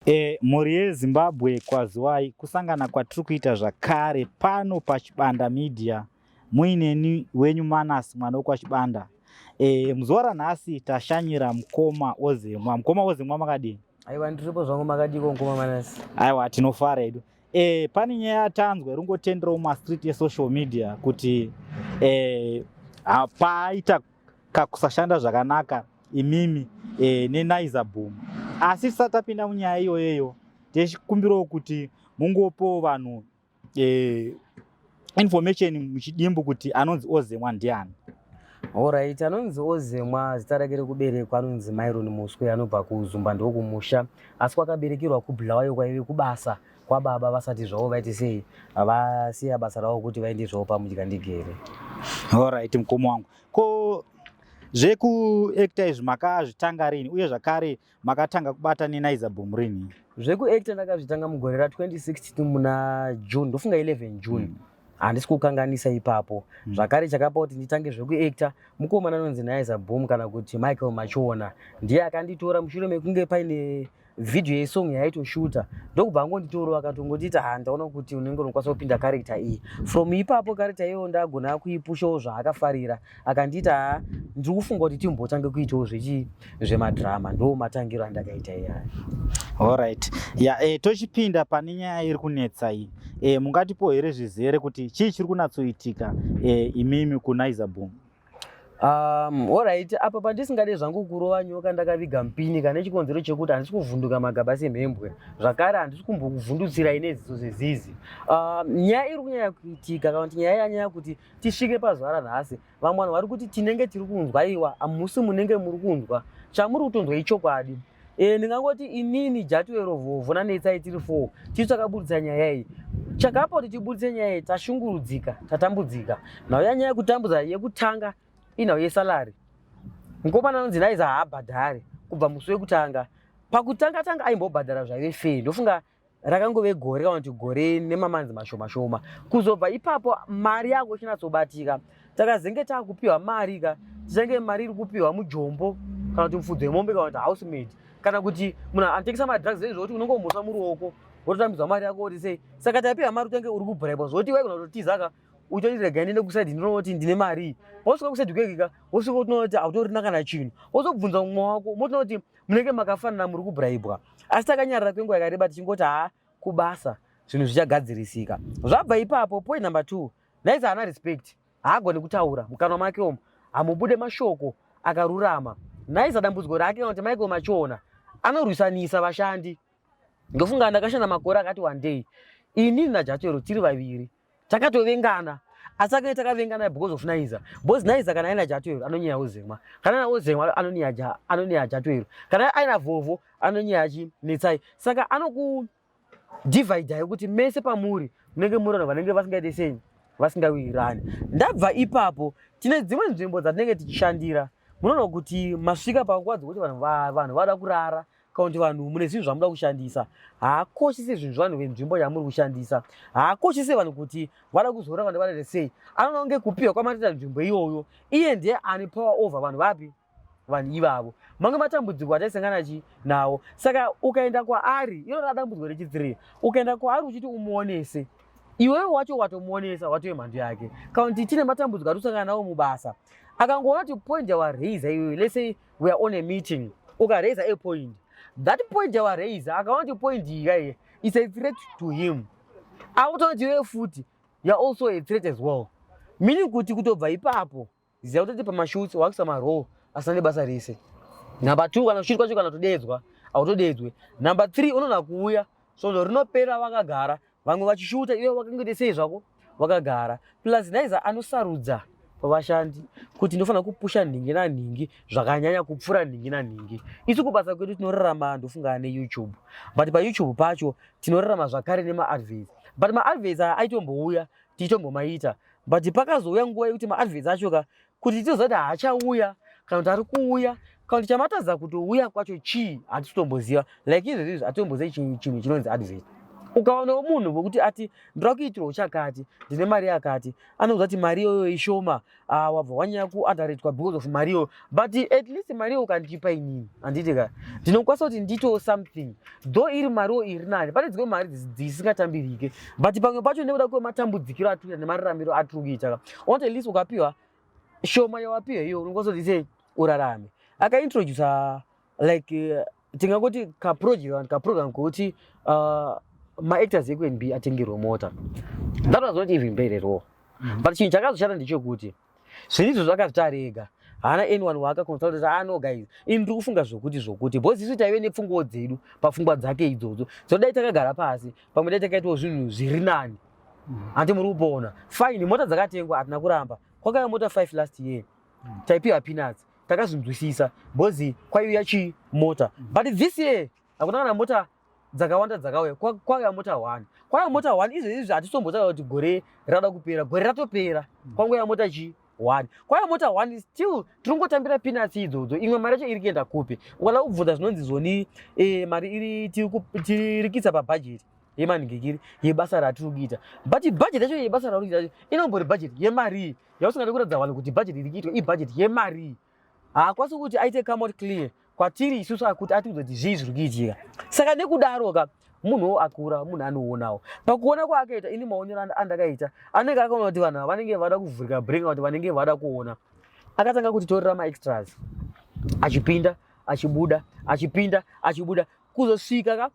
E, mhuri yeZimbabwe, kwaziwai. Kusangana kwatiri kuita zvakare pano paChibanda Media muineni wenyu Manas, mwana wekwaChibanda. Muzuva ranhasi tashanyira mukoma Ozemwa. Mukoma Ozemwa, makadini? Aiwa, ndiripo zvangu. Makadiko, mukoma Manasi? Aiwa, tinofara hedu. Pane nyaya yatanzwa iri kungotenderawo mumastreet esocial media kuti paita kakusashanda zvakanaka imimi neNaiza Boom. Asi tisati tapinda munyaya iyoyeyo, tichikumbirawo kuti mungopowo vanhu information muchidimbu kuti anonzi Ozemwa ndiani? Alright, anonzi Ozemwa, zita rake rekuberekwa anonzi Myron Muswe, anobva kuZumba, ndokumusha, asi kwakaberekerwa kuBulawayo, kwaive kubasa kwababa vasati zvavo vaiti sei vasiya basa ravo kuti vaende zvavo pamudyandigere. Alright, mukoma wangu, ko zvekuacta izvi makazvitanga rini, uye zvakare makatanga kubata neNaiza Boom rini? Zvekuacta ndakazvitanga mugore ra2016 muna June, ndofunga 11 June. Handisi kukanganisa ipapo. Zvakare chakapa kuti nditange zvekuacta, mukomana anonzi Naiza Boom kana kuti Michael Machiona ndiye akanditora mushure mekunge paine vhidhiyo yesong yaitoshuta, ndokubva angonditora akatongotiti, "Ha, ndaona kuti unenge unokwanisa kupinda character iyi." From ipapo character iyoyo ndagona kuipushawo zvaakafarira, akandiita, "Ha, ndiri kufunga kuti timbotange kuitawo zvechi zvemadhirama." Ndo matangiro andakaita iyayo. Alright, ya, tochipinda pane nyaya iri kunetsa iyi. Mungatipo here zvizere kuti chii chiri kunatsoitika imimi kuNaiza Boom? Alright, apa pandisingade zvangu kurova nyoka ndakaviga mupini, kana chikonzero chekuti handisi kuvhunduka magaba semhembwe, zvakare handisi kumbokuvhundutsirai neziso sezizi. Nyaya iri kunyanya kuitika, kana kuti nyaya yanyanya kuti tisvike pazuva ranhasi, vamwe vanhu vari kuti tinenge tiri kunzwa, iwa hamusi munenge muri kunzwa, chamuri kutonzwa ichokwadi. Ndingangoti inini, Jatiwero, Vhovho naNetsai tiri four, tisu takabudisa nyaya iyi. Chakapa kuti tibudise nyaya iyi, tashungurudzika, tatambudzika. Nhau yanyaya yekutambudza yekutanga inhau yesalary. Mukomana anonzi Naiza haabhadhari kubva musi wekutanga. Pakutanga tanga aimbobhadhara zvaive fair, ndofunga rakangove gore kana kuti gore nemamanzi mashoma shoma. Kuzobva ipapo mari yako ichinatsobatika, takazenge taakupiwa mari ka, tichange mari iri kupiwa mujombo kana kuti mufudzi wemombe kana kuti housemaid kana kuti munhu anotengesa madrugs, zvokuti unongomhosva muruoko wototambidzwa mari yako kuti sei. Saka taipiwa mari utange uri kubhuraibwa, zvokuti waigona kutotiza ka, uchoti, "Regai ndiende kuside, ndinoona ndine mari iyi." Wasvika kuside kwekika, wosvika utoona kuti hautorina kana chinhu. Wozobvunza mumwe wako, motoona kuti munenge makafanana, muri kubhuraibwa. Asi takanyarara kwenguva yakareba tichingoti, "Haa, kubasa zvinhu zvichagadzirisika." Zvabva ipapo, point number two, Naiza haana respect, haagoni kutaura, mukanwa make umu hamubude mashoko akarurama. Naiza dambudziko rake, kana kuti Michael Machiona, anorwisanisa vashandi. Ndofunga ndakashanda makore akati one day, inini naJatwero tiri vaviri takatovengana, asi akange takavengana because of Naiza, because Naiza kana aina Jatwero anonyeya Ozemwa, kana aina Ozemwa anonyeya Jatwero, kana aina Vhovho anonyeya Chinetsai. Saka anokudivhaidhai kuti mese pamuri munenge muri vanhu vanenge vasingaite sei, vasingawirirani. Ndabva ipapo, tine dzimwe nzvimbo dzatinenge tichishandira, munoona kuti masvika panguva dzekuti vanhu vada kurara kana kuti vanhu mune zvinhu zvamuda kushandisa. Haakoshisi zvinhu zvevanhu venzvimbo yamuri kushandisa, haakoshisi vanhu kuti vada kuzorora, vanhu vadaite sei. Anoona kunge kupiwa kwamatoita nzvimbo iyoyo, iye ndiye ane power over vanhu vapi, vanhu ivavo. Mamwe matambudziko ataisangana chi nawo, saka ukaenda kwaari, iro radambudziko rechi3, ukaenda kwaari uchiti umuonese, iwewe wacho watomuonesa, watove mhandu yake. Kana kuti tine matambudziko atikusangana nawo mubasa, akangoona kuti point yawaraisa iwewe, let's say we are on a meeting, ukaraisa a point, that point yawaraisa, akaona kuti point iyi kaiye is a threat to him, akutoona kuti iwewe futi you are also a threat as well, meaning kuti kutobva ipapo, ziva kutoti pamashoots wakuisa marole asina nebasa rese. Number two, kana kushoot kwacho kana kutodedzwa autodedzwe. Number three, unoona kuuya svondo rinopera vakagara vamwe vachishuta, iwe wakangoite sei zvako wakagara. Plus Naiza anosarudza pavashandi kuti ndofanira kupusha nhingi nanhingi zvakanyanya kupfuura nhingi nanhingi. Isu kubasa kwedu tinorarama, ndofunga, neYouTube, but paYouTube pacho tinorarama zvakare nemaadverts, but maadverts aya aitombouya tichitombomaita, but pakazouya nguva yekuti maadverts acho ka, kuti titoziva kuti haachauya kana kuti ari kuuya, kana kuti chamatadza kutouya kwacho chii, hatisi kutomboziva. Like izvezvi izvi hatitombozivi chinhu chinonzi advert. Ukaonawo munhu wekuti ati ndoda kuitirwa chakati, ndine mari yakati, anokuudza kuti mari iyoyo ishoma. Ah, wabva wanyanya kuunderratwa because of mari iyoyo. But at least mari iyoyo ukandipa inini, handiti ka, ndinokwanisa kuti ndiitewo something, though iri mariwo iri nani pane dzimwe mari dzisingatambirike. But pamwe pacho, nekuda kwematambudzikiro atiri kuita nemararamiro atiri kuita ka, unoti at least ukapiwa shoma yawapiwa iyo, unokwanisa kuti sei urarame. Akaintroduca like tingangoti kaproject, kaprogram kokuti maactors ekuNB atengerwe mota. That was not even bad at all. But chinhu chakazoshata ndechekuti zvinhu izvo zvakazvitari ega, haana anyone waakaconsulta kuti, "Ah, no guys, ini ndiri kufunga zvokuti," because isu taive nepfungwawo dzedu pafungwa dzake idzodzo. Dai takagara pasi pamwe, dai takaitawo zvinhu zviri nani. Handi muri kupona? Fine, mota dzakatengwa, hatina kuramba. Kwakauya mota 5 last year, taipiwa peanuts, takazvinzwisisa because kwaiuya chi mota. But this year hakuna kana mota dzakawanda dzakauya. Kwauya mota 1, kwauya mota 1. Izvezvi hatisombotaura kuti gore rada kupera, gore ratopera, kwangouya mota chi 1, kwauya mota 1. Still tirongotambira peanuts idzodzo. Imwe mari yacho iri kuenda kupi? Ukada kubvunza, zvinonzi zvoni mari iri tiri kuisa pabhajeti yemanhingikiri yebasa ratiri kuita. But bhajeti yacho yebasa ratiri kuita inombori bhajeti yemarii yausingadi kuratidza vanhu kuti bhajeti iri kuitwa ibhajeti yemarii? Haakwanisi kuti aite come out clear kwatiri isusu akuti atiudze kuti zvii zviri kuitika. Saka nekudaro ka, munhuwo akura, munhu anoonawo. Pakuona kwaakaita, ini maonero andakaita, anenge akaona kuti vanhu ava vanenge vada kuvhurika brain, kuti vanenge vada kuona. Akatanga kutitorera maextras, achipinda achibuda, achipinda achibuda, kuzosvika ka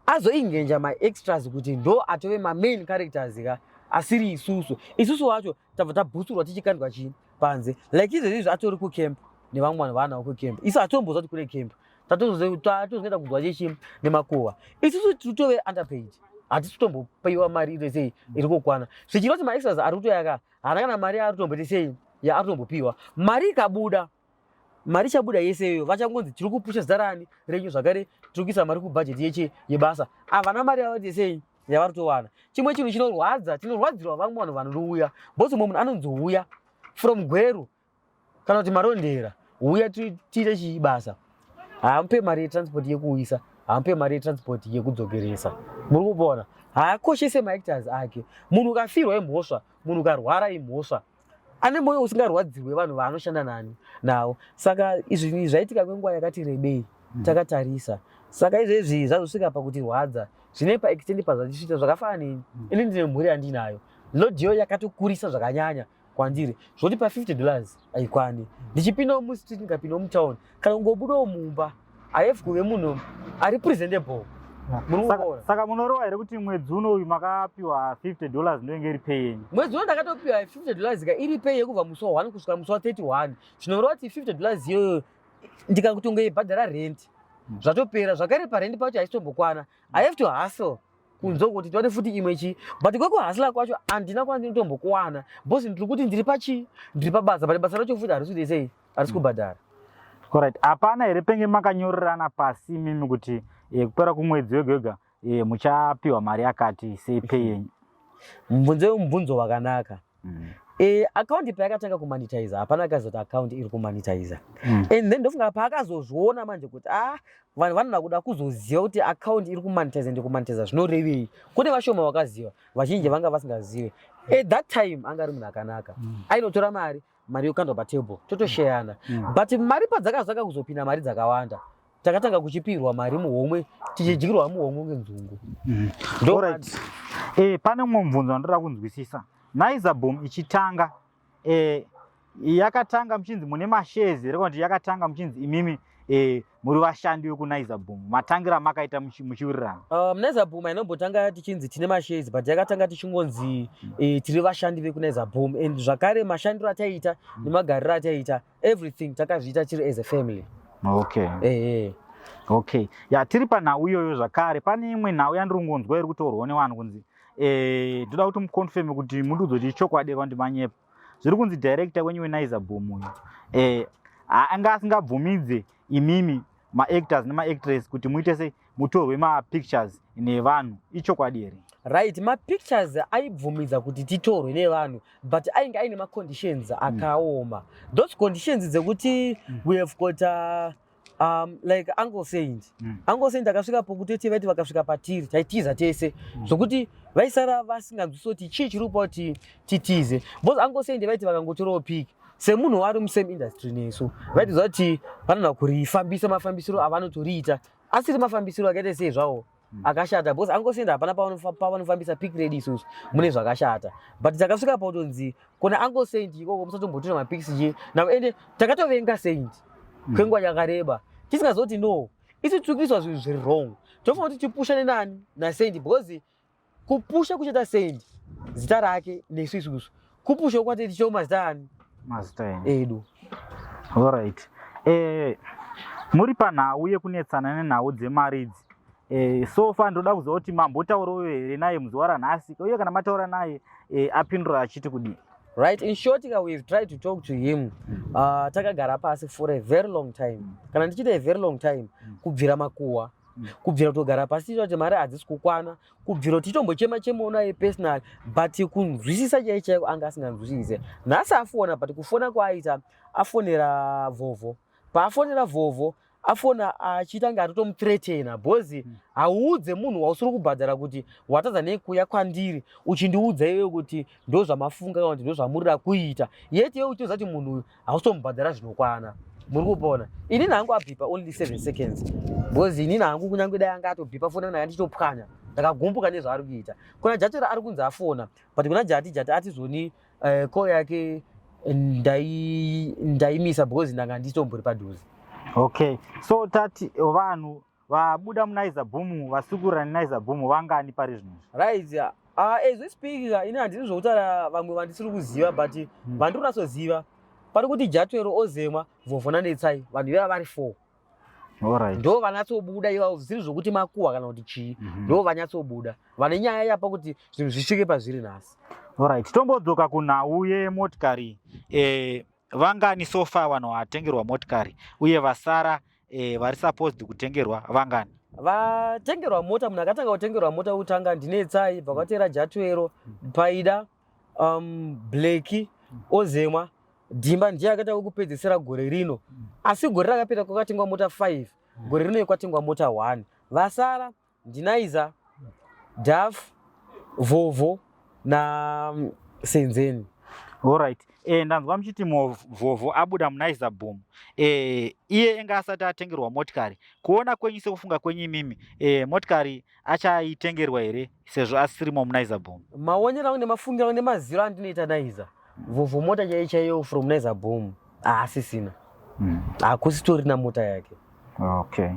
azoengager maextras kuti ndo atove mamain characters ka, asiri isusu. Isusu wacho tabva tabhusurwa, tichikandwa chii panze. Like izvezvi atori kucamp nevamwe vanhu vaanawo kucamp. Isu hatombozva kuti kune camp, tatozoenda kunzwa chechi nemakuhwa. Isusu tiri underpaid, hatisi kutombopiwa mari iri sei iri kukwana, zvichireva kuti maextras ari kutoyaka haana kana mari yaari kutomboti sei yaari kutombopiwa. Mari ikabuda, mari ichabuda yese iyoyo, vachangonzi tiri kupusha zita rani renyu, zvakare tiri kuisa mari kubhajeti yechi yebasa. Havana mari yavati sei yavari kutowana. Chimwe chinhu chinorwadza, tinorwadzirwa vamwe vanhu vanouya, because mumwe munhu anonzi uya from Gweru kana kuti Marondera, uya tiite chibasa, haamupe mari yetransport yekuuyisa, haamupe mari yetransport yekudzokeresa. Muri kupona? Haakoshese maactors ake. Munhu ukafirwa imhosva, munhu ukarwara imhosva. Ane mwoyo usingarwadzirwe vanhu vaanoshanda nani navo. Saka izvi zvaitika kwenguva yakati rebei takatarisa. Saka izvezvi zvazosvika pakutirwadza zvine paextent pazvatisvita. Zvakafanana neni, ini ndine mhuri yandinayo, load iyo yakatokurisa zvakanyanya kwandiri, zvoti pa$50 haikwani. Ndichipindawo mustreet, ndikapindawo mutown kana kungobudawo mumba, I have kuve munhu ari presentable. Muri kuona? Saka munoreva here kuti mwedzi unoyu makapiwa $50 ndoinge iri pay yenyu? Mwedzi uno ndakatopiwa $50 ka, iri pay yekubva musi wa1 kusvika musi wa31. Zvinoreva kuti $50 iyoyo ndikakutongoibhadhara rent, zvatopera. Zvakare parent pacho haisitombokwana. I have to hustle kunze kuti tiwane futi imwe chi, but kwekuhustler kwacho handina kwandinotombokuwana, because ndiri kuti ndiri pachi ndiri pabasa, but basa racho futi harisi kuti sei, harisi kubhadhara. Alright, hapana here penge makanyorerana pasi imimi kuti kupera kumwedzi wega wega muchapiwa mari yakati sei, pay yenyu? Mubvunzo, mubvunzo wakanaka. Akaunti payakatanga kumonetiza, hapana akazoti akaunti iri kumonetiza. And then ndofunga paakazozviona manje kuti ah, vanhu vanoda kuda kuzoziva kuti akaunti iri kumonetiza, ndekumonetiza zvinorevei. Kune vashoma vakaziva, vazhinji vanga vasingazive. At that time anga ari munhu akanaka, ainotora mari, mari yokandwa patable, totosheyana. But mari padzakazotanga kuzopinda mari dzakawanda, takatanga kuchipirwa mari muhomwe, tichidyirwa muhomwe ngenzungu. Alright. Pane mumwe mubvunzo wandoda kunzwisisa. Naiza Boom ichitanga, yakatanga muchinzi mune mashares here, kana kuti yakatanga muchinzi imimi muri vashandi vekuNaiza Boom? Matangira amakaita muchiwirirana? Naiza Boom ainombotanga tichinzi tine mashares, but yakatanga tichingonzi tiri vashandi vekuNaiza Boom. And zvakare mashandiro ataiita nemagariro ataiita, everything takazviita tiri as a family. Ehe. Okay, ya, tiri panhau iyoyo zvakare, pane imwe nhau yandiri kungonzwa iri kutorwawo nevanhu kunzi ndoda kuti muconfirme, kuti mundiudze kuti ichokwadi kana kuti manyepo. Zviri kunzi director wenyu weNaiza Boom uyu anga asingabvumidze imimi maactors nemaactress kuti muite sei, mutorwe mapictures nevanhu. Ichokwadi here? Right, mapictures aibvumidza kuti titorwe nevanhu, but ainge aine maconditions akaoma. Those conditions dzekuti we have got Like Uncle Saint. Uncle Saint akasvika pokutoti vaiti vakasvika patiri taitiza tese, zvokuti vaisara vasinganzwisi kuti chii chiri kupa kuti titize, because Uncle Saint vaiti vakangotorawo pic semunhu wari musame industry nesu, vaitiziva kuti vanoda kurifambisa mafambisiro avanotoriita, asiri mafambisiro akaita sei zvawo akashata, because Uncle Saint hapana pavanofambisa pic redu isusu mune zvakashata. But takasvika pakutonzi kuna Uncle Saint ikoko musatombotora mapics chi now, ende takatovenga Saint kwenguva yakareba, tisingazoti no, isu tiri kuiswa zvinhu zviri wrong, tofanira kuti tipushane nani? NaSaint, because kupusha kuchaita Saint zita rake nesu isusu kupusha kwati tichiwo mazita ani? Mazita enyu. Edu. Alright, muri panhau yekunetsana nenhau dzemari idzi, so far ndoda kuziva kuti mambotaurawo here naye muzuva ranhasi, uye kana mataura naye, apindura achiti kudii? Right, in short ka, we've tried to talk to him. Takagara pasi for a very long time. Kana ndichiita a very long time, kubvira makuhwa, kubvira kutogara pasi tichiita kuti mari hadzisi kukwana, kubvira kuti titombochema chemawo naye personal, but kunzwisisa chai chaiko anga asinganzwisise. Nhasi afona, but kufona kwaaita, afonera Vhovho. Paafonera Vhovho, afona achiita kunge atotomuthreatena, because hauudze munhu wausiri kubhadhara kuti watadza nei kuuya kwandiri uchindiudza iwewe kuti ndo zvamafunga kana kuti ndo zvamurida kuita, yet iwe uchitoziva kuti munhu uyu hausitomubhadhara zvinokwana. Muri kupona, inini hangu abhipa only 7 seconds, because inini hangu kunyange dai anga atobhipa foni yangu ndichitopwanya, ndakagumbuka nezvaari kuita. Kuna Jatera ari kunzi afona, but kuna Jati, Jati atizoni call yake ndaimisa because ndanga nditombori padhuze. Okay, so tati vanhu vabuda muNaiza Boom, vasukurira neNaiza Boom, vangani pari zvino? Right, as we speak uh, ini handisi zvokutaura vamwe vandisiri kuziva, but vandiri kunatsoziva pari kuti Jatwero, Ozemwa, Vhovho naNetsai, vanhu ivava vari four. Ndo vanatsobuda ivavo, zvisiri zvokuti makuhwa kana kuti chii. Ndo vanyatsobuda vane nyaya yapa kuti zvinhu zvisvike pazviri nhasi. Alright, tombodzoka kunhau yemotikari. Vangani so far vanhu vatengerwa motikari, uye vasara vari supposed kutengerwa vangani? Vatengerwa mota, munhu akatanga kutengerwa mota kutanga ndiNetsai, bvakatera Jatwero, Paida, Bleki, Ozemwa, Dhimba ndiye akaita wekupedzisira gore rino. Asi gore rakapera kwakatengwa mota 5, gore rino kwatengwa mota 1. Vasara ndiNaiza, Daf, Vhovho naSenzeni. Alright, ndanzwa muchiti Vhovho abuda muNaiza Boom. Iye enga asati atengerwa motikari. Kuona kwenyu, sekufunga kwenyu imimi, motikari achaitengerwa here sezvo asirimo muNaiza Boom? Maonero angu nemafungiro angu nemaziro andinoita Naiza, Vhovho mota chaiyo chaiyo from Naiza Boom haasisina. Hakusitorina mota yake. Okay.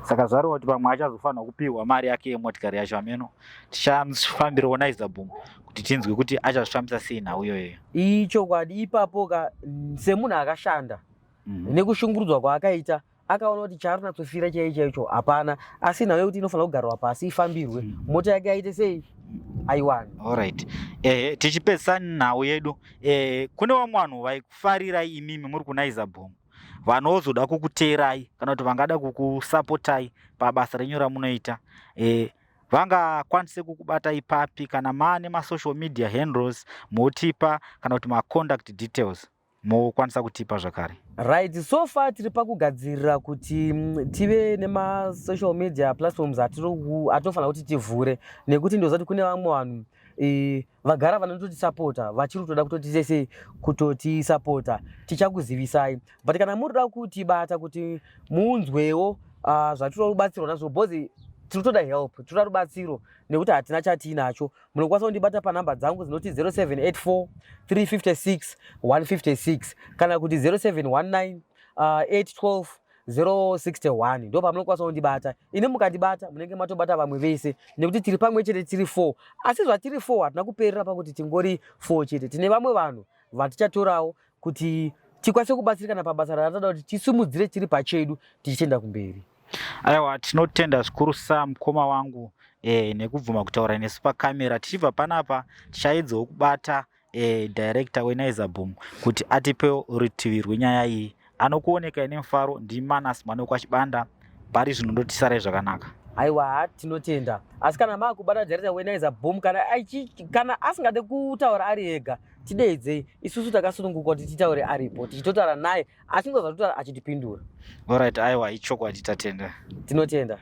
Saka zvareva kuti pamwe achazofanirwa kupiwa mari yake yemotikari yacho. Ameno, tichafambirawo Naiza Boom kuti tinzwe kuti achazvifambisa sei nhau iyoyo. Ichokwadi ipapo ka, semunhu akashanda nekushungurudzwa kwaakaita, akaona kuti chaari natsofira chaicho chaicho hapana, asi nhau yekuti inofanira kugarwa pasi ifambirwe, mota yake aite sei, aiwane. Alright, tichipedzisa nhau yedu, kune vamwe vanhu vaikufarirai imimi muri kuNaiza Boom, vanozoda kukuteerai kana kuti vangada kukusapotai pabasa renyu ramunoita, vangakwanise kukubata ipapi? Kana maane masocial media handles motipa, kana kuti macontact details mokwanisa kutipa zvakare. Right, so far tiri pakugadzirira kuti tive nemasocial media platforms atinofanira kuti tivhure, nekuti ndoziva kuti kune vamwe vanhu vagara vanototisapota, vachiri kutoda kutoti sei, kutotisapota. Tichakuzivisai, but kana muri kuda kutibata kuti munzwewo zvatinoda kubatsirwa nazvo, because tiri kutoda help, tinoda rubatsiro nekuti hatina chatiinacho, munokwanisa kundibata panhamba dzangu dzinoti 0784 356 156 kana kuti 0719 812 061. Ndo pamunokwanisa kundibata ini. Mukandibata munenge matobata vamwe vese, nekuti tiri pamwe chete, tiri 4. Asi zvatiri 4, hatina kuperera pakuti tingori 4 chete. Tine vamwe vanhu vatichatorawo kuti tikwanise kubatsirikana pabasa ratada kuti tisimudzire tiri pachedu tichienda kumberi. Aiwa, tinotenda zvikurusa mukoma wangu nekubvuma kutaura nesu pakamera. Tichibva panapa tichaedzawo kubata director weNaiza Boom kuti atipewo rutivi rwenyaya iyi. Anokuoneka ine mufaro ndiManas mwana wekwaChibanda. Pari zvino ndotisarai zvakanaka. Aiwa, tinotenda. Asi kana maakubata director weNaiza Boom, kana asingade kutaura ari ega, tideidzei isusu, takasununguka kuti titaure aripo, tichitotaura naye achingoza kutaura achitipindura. Alright, aiwa, ichokwadi, tatenda. Tinotenda.